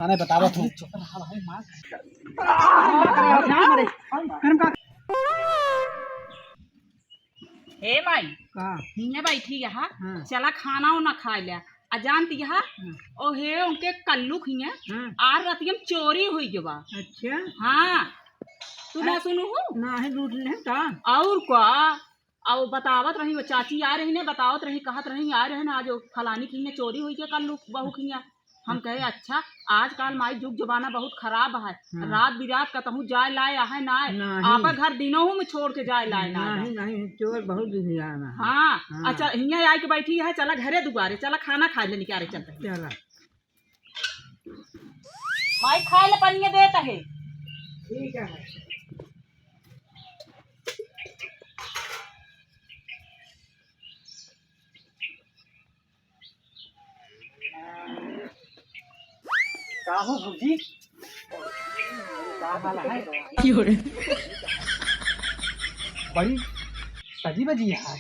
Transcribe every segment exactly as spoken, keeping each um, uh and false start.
खाना बतावत हूँ। चुप रहा भाई, मार। हे माई, का? हियाँ बैठी यहाँ, हाँ। चला खाना उना खाइ ल्या। आ जानती यहाँ, हाँ। ओ हे उनके कल्लू खिया, हाँ। आर रतिया में चोरी हुइ गवा। अच्छा। हाँ, तू ना अरे, सुनू हो? नाही लूट ले का? और का? अब बतावत रही, वो चाची आ रही ने, बतावत रही, कहत रही, आ रहे ना, आज वो फलानी खिया चोरी हुइ के कल्लू बहू खिया। हम कहे, "अच्छा, आजकल माई जुग जमाना बहुत खराब है, हाँ। रात बिरात कतहूँ जाए लाए आहे ना, नाही। आपा घर दिनहू में छोड़ के जाए लाए ना नाही, आहे।" नाही, चोर बहुत दुनिया में है। हाँ, हाँ। अच्छा, हियाँ आइके बैठी है, चला घरे दुआरे, चला खाना खाइ ले, निकारे चलते हैं। चला। माई खाइ ले, पनिया देत है। ठीक है। का हो भौजी? का हाल है? क्यों रे? बड़ी सजी बजी है।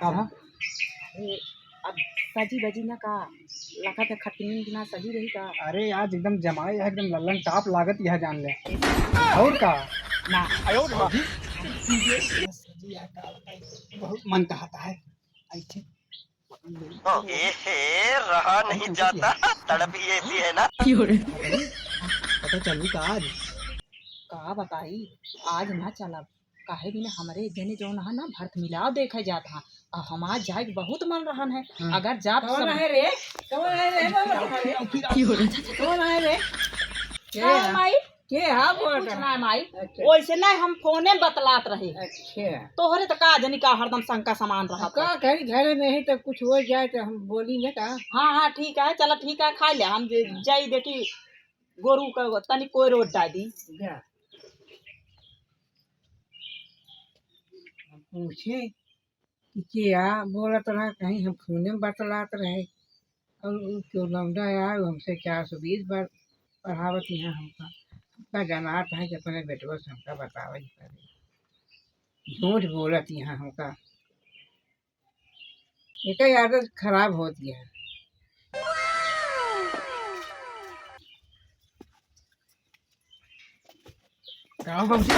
का भा? अरे, अब सजी बजी ना का? लखत है खटनी बिना सजी रही का? अरे आज एकदम जमाई है, एकदम लल्लन टाप लागत यह जान ले। और का? ना। भौजी? सजी है का? बहुत मन कहता है। ऐसे ए हे, रहा नहीं जाता, तड़प ही ऐसी है ना। पता चलू का आज? का बताई, आज ना चलब, काहे बिना हमरे जने जौन है ना, भरत मिलाव देखे जात हा, आ हमार जाए के बहुत मन रहन है। हाँ। अगर जात कौन सब है रे? कौन है रे? कौन है रे? कौन है रे? के हाँ, है? माई? के हाँ बोल कुछ रहा? ना, माई। अच्छा। वैसे ना, हम फोने बतलात रहे। अच्छा। तोहरे तो का जनी का हरदम शंका समान रहा का था। करी, घरे में ही तो कुछ हो जाए तो हम बोली ना का? हाँ, हाँ, ठीक है, चला ठीक है, खाइ ले, हम जे हाँ। जाई देखी गोरू का तनी कोई रोट डाल दी। जा। पूछे कि क्या बोलत रहा, कहीं हम फोने में बतलात रहे। और उ केहू लौंडा आया, उ हमसे चार सौ बीस बार पढ़ावत यहाँ हमका। हमका जनात है कि अपने बेटवा से हमका बतावे के पड़े। झूठ बोलत यहाँ हमका। एकर आदत खराब होत गया है। का हो बाबूजी?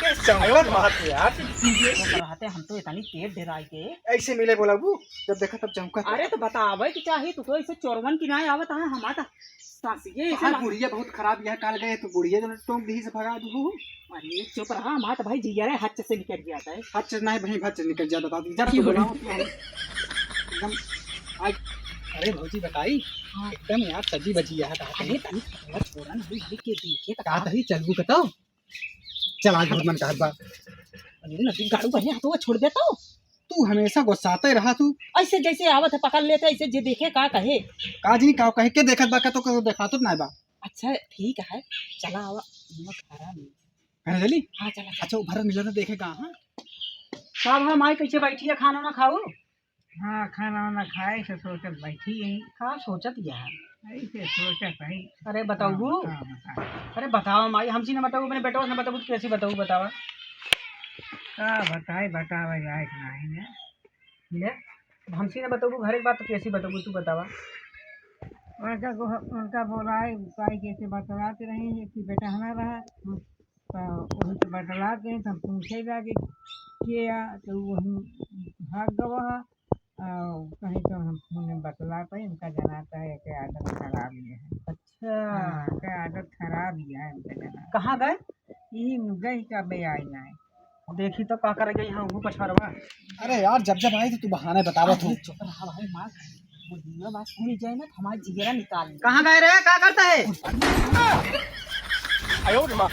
के चौकट मारत हो यार? चुप रहते, हम तो इतनी तेज डेराई के। ऐसे मिले बोला बू, जब देखा तब चौकट। अरे तो बतावे के चाही, तू तो ऐसे चोरवन की ना आवत है, हमारा तो सांस ये ऐसे हाँ, लग- बुढ़िया बहुत खराब यह काल गए, तो बुढ़िया जो टोंक दी से भगा दू। अरे चुप रहा, हमारा तो भाई जिया रे हच्च से निकल गया था। हच्च नहीं भाई, हच्च निकल जाता था, जब तू चोर। बनाओ तो हम एकदम आज। अरे भौजी बताई, हाँ। एकदम यार सजी बजी यह था। अरे तनी थोड़ा छोड़ा ना, भाई के देखे तो का तही चलबू कतो? चल, आज बहुत मन कहत बा। अरे नसीब गाड़ू बढ़िया तो छोड़ देता। तू हमेशा गुस्साते रहा तू। ऐसे जैसे आवत है पकड़ लेते, ऐसे जे देखे का कहे। का जी का कहे के देखत बा, का तो, का तो देखात ना बा। अच्छा ठीक है, चला आवा, मुँह खा नहीं। घर चली? हाँ चला, चला। अच्छा वो भरत मिला था देखे का, हाँ? का भा माई कैसे बैठी है, खाना ना खाऊ? हाँ, खाना वाना खाए से सोचत बैठी है। का सोचत यार? ऐसे सोचत है। अरे बताऊ। हाँ, हाँ, बता। अरे बताओ माई, हमसे ना बताऊ, अपने बेटवा से बताऊ, तो कैसे बताऊ, बतावा? का बताए, बतावा जाए कि नहीं ने? ले, अब हमसे ना बताऊ, घर एक बात तो कैसे बताऊ, तू बतावा? उनका को, उनका बोलाए, उपाय कैसे बतलाते रहे हैं कि बेटा हमारा रहा, तो वही तो बतलाते हैं, तो हम पूछे जाके किया, तो वही भाग गवा। आ, कहीं तो हम फोन में बतला पाई, उनका जनाता है कि आदत खराब ही है। अच्छा। हाँ, कि आदत खराब ही है, उनका जनाता। कहाँ गए? यही गई का बे आई ना है। देखी तो का करे गई, हाँ, वो पछाड़वा। अरे यार, जब जब आई तो तू बहाने बतावत हो। अरे चुप रहा भाई, माँ, बुढ़िया बात सुनी जाए ना, तो हमारा जिगरा निकाल ले। कहाँ गए रे, का करता है? आयो रे माँ।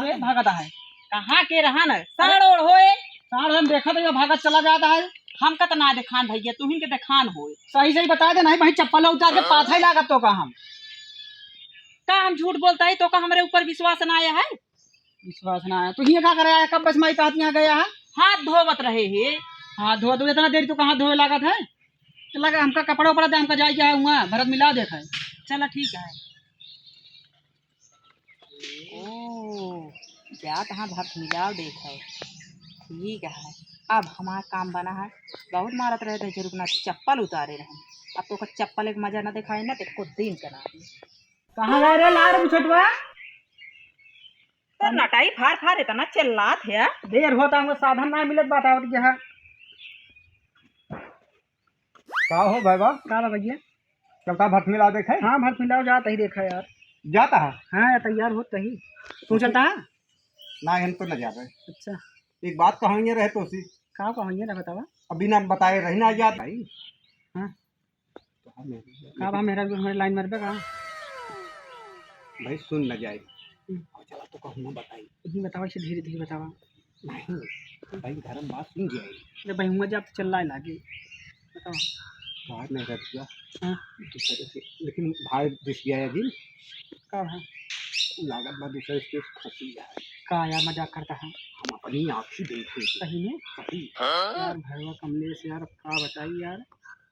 ये भागता है। कहाँ के रहा न? साढ़ ओढ़ होए। साढ़ हम देखा तो ये भागत चला जाता है। हमका तो ना देखान भैया, तुहिन के देखान होए। सही सही बता दे, नहीं भाई चप्पल उतार के हाँ। पाथा ही लागत तो का हम। का हम झूठ बोलता है तो का हमरे ऊपर विश्वास ना आया है? विश्वास ना आया। तो ये का करे आया? कब बस माई कहत यहाँ गया है? हाथ धोवत रहे हे। हाथ धोवत, इतना देर तो कहाँ धोए लागत है? चला हमका कपड़ा उपड़ा दे, हमका जाए के है हुआ, भरत मिला देख है। चला ठीक है। ओ, जात हाँ भरत मिलाव देख है। ठीक है, अब हमार काम बना है। बहुत मारत रहे थे रुकना, चप्पल उतारे रहे। अब तो ओकर चप्पल एक मजा ना देखाए ना, तो एको दिन के ना। कहाँ गए रे लार बुछटवा? तो नटाई फार फार इतना चिल्लात है। देर होता, हमको साधन ना मिलत, बात आवत गया है। का हो भाई बा? का बा भैया? चलता भरत मिलाव देखे? हाँ, भरत मिलाव जात ही देखा यार। जाता है? हाँ यार, तैयार होत ही। तू चलता है? ना, हम तो न जाबे। अच्छा। एक बात कहेंगे रहे तो सी। का कहेंगे ना बतावा? अभी ना बताए रही ना जात भाई। हाँ। तो हम का बा मेरा भी हमारे लाइन मारबे का? भाई सुन न जाए। हम्म। और चला तो कहूँ ना बताई। नहीं बतावा, इसे धीरे धीरे बतावा। नहीं, भाई घर में बात सुन जाए। अरे भाई हुआ जब तो चिल्लाए लागे। बताओ। बाहर नहीं रहत हुआ। हाँ। दूसरे से, लेकिन भाई दिस गया है अभी। का है? लागत बा दूसरे से फंसी जाए। का यार मजाक करता है? हम अपनी आँखी देखे। सही में? सही। यार भैया कमलेश यार, अब का बताई यार,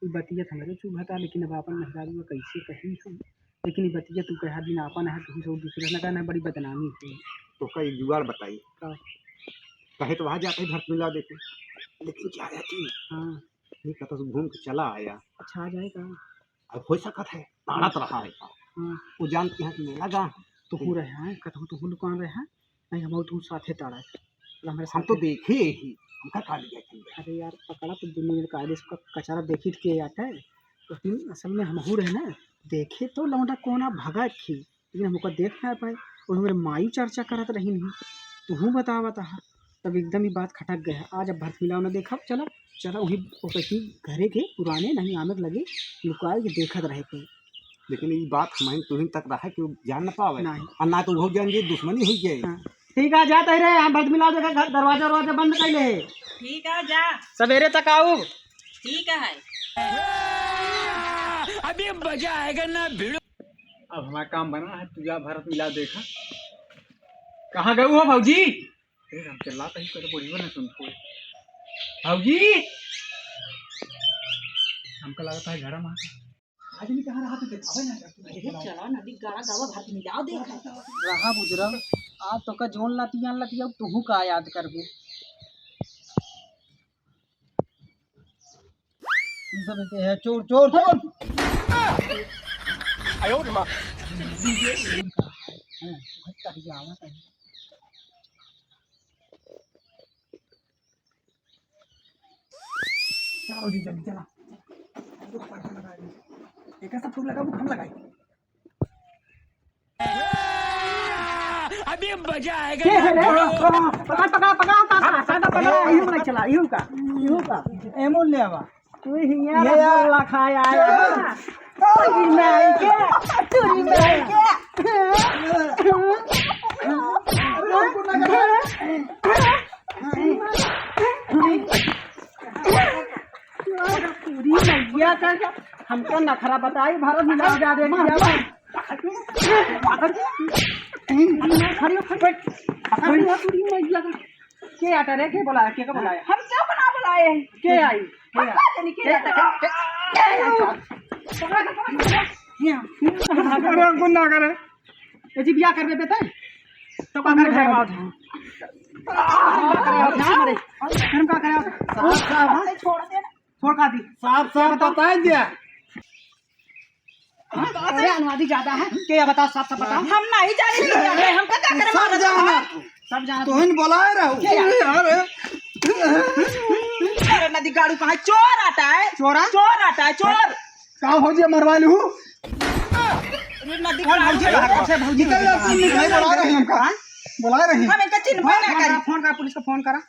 ई बतिया तो हमरे चुभता, लेकिन अब आपन मेहरारू का कैसे कही हम? लेकिन ई बतिया तू कहा दिन आपन है, तू सब दूसरे ना कहना, बड़ी बदनामी है। तो का एक जुगाड़ बताई? का? कहे तो वहाँ जाते ही भरत मिलाव देखे, लेकिन क्या है कि हाँ। ये कहता तू घूम के चला आया। अच्छा, आ जाएगा। अब हो सकत है, ताड़त रहा है। हाँ। वो जानती है कि मेला गा है। तो हूँ रहे हैं, कहता हूँ तो हूँ लुकान रहे हैं। नहीं, हम तू साथे ताड़ा है। तो हमारे हम तो साथे देखे ही, हमका का लिया कि? अरे यार, पकड़ा तो दुनिया में कायदे से क-, कचरा देखी के आता है। तो हम असल में हम हूँ रहे ना, देखे तो लौंडा कोना भगा थी, लेकिन हमको देख ना पाए। और हमारे माई चर्चा करत रही नहीं, तू बता बता। तब एकदम ही बात खटक गया। आज अब भरत मिलाव ना देखा, चला, चला वही ओकती घरे के पुराने नहीं आमक लगे लुकाए के देखत रहे थे। लेकिन ई बात हमहिन तुहिन तक रहे कि वो जान न पावे। नहीं। और ना तो वो जान जे दुश्मनी हुई जाए। हाँ। ठीक है, जात ही रहे, हम भरत मिलाव देखा, घर, दरवाजा वरवाजा बंद कर ले। ठीक है, जा। सवेरे तक आऊ। ठीक है। अभी मजा आएगा ना भिड़ो। अब हमारा काम बना है, तू जा भरत मिलाव देखा। कहाँ गए हो भौजी? अरे हम चिल्लात ही, करे बुढ़ियो ना सुन कोई। भौजी, हमका लगता है घर में। आज नहीं कहाँ रहा तो देखावे ना करते। अरे चला नदी गाड़ा गावा भरत मिलाव देखा। रहा बुजरा, आज तो का जोन लतियान लतिया, तुहू का याद करबे। ई सब के है, चोर, चोर, चोर। आयो रे माँ। हाँ, बहुत कढ़िया आवत है। चला भौजी, जल्दी चला। एक ऐसा फूल लगा, वो हम लगाए। अभी मजा आएगा। के है रे? पकड़, पकड़, पकड़, पकड़, पकड़, पकड़, इहू का चला, इहू का, इहू का। एमन ले आवा। तू हियाँ ये यार। रसगुल्ला खाए आया है। तोरी माई के, तोरी माई के। पूरी मैया का, हमका नखरा बताई, भरत मिलाव जा दे दिया। खड़ी हो, खड़ी हो। पूरी मैया का। के आटा रे, के बुलाया, के का बुलाया? हम क्या बना बुलाए हैं? के आई? के हम आई? का जानी के के, आता है? के, के आई? पकड़, पकड़, पकड़। ये, अरे, कुछ ना करे। ए जी, बियाह करबे बेटा? तो का करे घर बात है? हम का करे? साहब, साहब, हाँ? छोड़ दे ना। छोड़ का दी? साहब, साहब, बताओ। बताए दिया। हाँ? अरे, अनुवादी ज्यादा है। के या बताओ, साफ साफ बताओ। हम नहीं जाने के, अरे, हमका का करे सब मारत जाना। हो? सब जाना। तुहिन बुलाए रहो। के या? अरे। अरे, नदी गाड़ू कहाँ? चोर आता है। चोरा? चोर आता है, चोर। का भौजी मरवा लू? अरे, नदी गाड़ू भौजी, भौजी, निकल जा, तुम निकल जा। बुला रही हमका। हाँ? बुला रही। हम इनका चिन्हबे ना करी। फोन करा, पुलिस को फोन करा।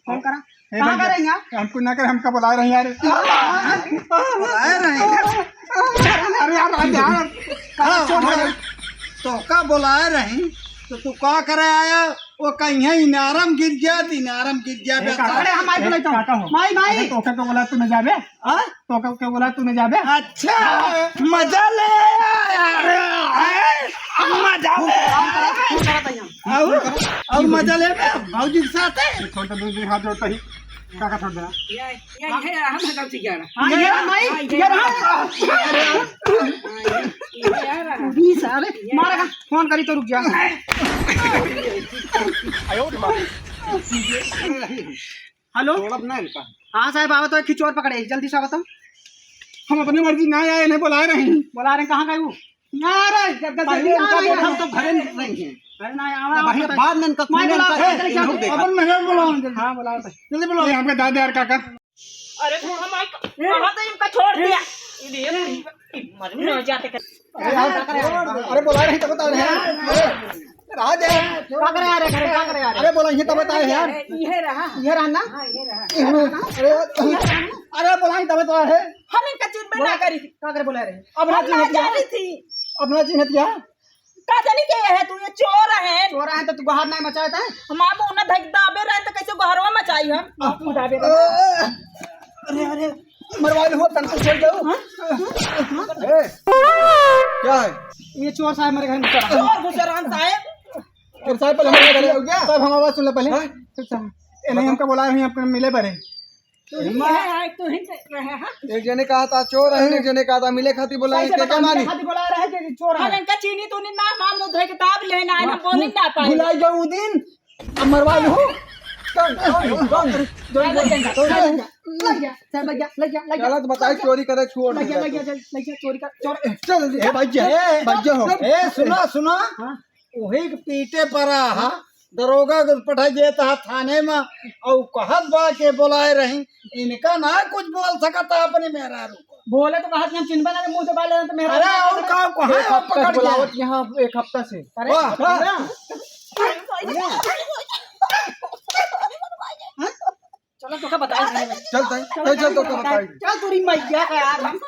फोन करा। ए, कहाँ भैया, का रही आप? हमको ना करे, हमका बुलाए रही यार। बुलाए रही? अरे यार, आज यार। हाँ, हाँ। तो का बुलाए रही? तो तू का करे आया? वो कहीं इनारम गिर गया, तो इनारम गिर गया, ए, बेटा। काका, अरे, हम माई ए, बुलाता हूँ। काका हो। माई, माई। अरे, तो का, का बोला तू न जाबे? हाँ? तो का, का बोला तू न जाबे? अच्छा, मजा ले आया। अरे, मजा ले आया। फोन करा था यहाँ। और, और मजा लेबे भौजी के साथ है। छोड़ दे, दो दिन हाथ जोड़ता ही। काका छोड़ देना। ये, ये, ये, हम है गलती किया ना। हाँ, ये रहा, माई, हाँ, ये ये रहा। हाँ, ये, ये रहा। बीस, अरे, मारा का, फोन करी तो रुक जा। हेलो। छोड़ब ना इनका। हाँ साहब, आवा तो एक ही चोर पकड़े, जल्दी से आवा तो। हम अपनी मर्जी ना आए, इन्हें बुलाए रही। बुला रहे, कहाँ गए वो? ना रे, जब तक पहले ना उनका आए, बोला, हम तो घरे नहीं रही हैं। अरे ना, आवा, अरे भैया, आवा, बाद में इनका मैं खून बुला, इनका ए, इनका अपन मेहरारू बुलाओ जल्दी। हाँ, बुलाओ तो। जल्दी बुलाओ। ये हमका दादा यार काका। अरे छोड़, हम आए, कहाँ तो इनका छोड़ दिया। ये ले, मर नहीं जाते कर। अरे यार, अरे बोला रही तब बता रहे हैं। अरे, राज है। का करे आ रहे, का करे आ रहे? अरे बोला ये तब बता रहे यार। ये रहा। ये रहा ना? हाँ, ये रहा। अरे, अरे बोला ये तब बता रहे। हम इनका चिन्हबे ना करी। का करे बोला रहे? अब ना हम ना चिन्हत गया। जानी थी। अब ना चिन्हत गया। का जानी के है तू, ये चोर है। चोर है तो तू गोहार नहीं मचाए था। हम आप उन्हें धक दाबे रहे तो कैसे गोहरवा मचाई हम? आप तू दाबे रहे। अरे, अरे, मरवा लो, तन को छोड़ दो। हाँ? ए, क्या है? ये चोर साहब हमारे घर में चोर घुस रहा साहब। चोर साहब पहले हमारे घर में, साहब हम आवाज सुन ले पहले। हाँ? चुप साहब। ये नहीं हमका बोला है, हमको मिले बरे। तू ही है, तू ही रहे, हाँ? एक जने कहा था चोर है, एक जने कहा था मिले खाती बोला है, कैसे के क्या बताऊं, मानी? मिले खाती बोला रहा है कि चोर है। हाँ, इनका चीनी तूनी ना, ना मुंह धोए के दाब लेना है, ना हाँ, बोली ना पाए। भुलाई जाओ वो दिन, अब मरवा लो। कौन, कौन, कौन? लग गया, लग गया, लग गया, लग गया, लग गया। गलत बताई, चोरी करे, छोड़ लग गया, दे। लग गया, लग गया, चोरी कर, चोर। चल, ए, भाग जा, ए, भाग जा हो। ए, सुना, सुना। हाँ। वही के पीटे परा हा, दरोगा के पठाई देत हा थाने में, और कहत बा के बोलाए रही, इनका ना कुछ बोल सकता अपने मेहरारू को। बोले तो कहत हम चिन्हबे ना, मुंह दबा लेना तो मेहरारू अरे, ना और करे। का, कहाँ एक है हफ्ता से पकड़ के? बुलावत यहाँ एक हफ्ता से। अरे, वाह, वाह। ना। चलो, तोका बताई। चल, चल, चल, चल, तोका बताई। चल, तोरी मैया का यार, हम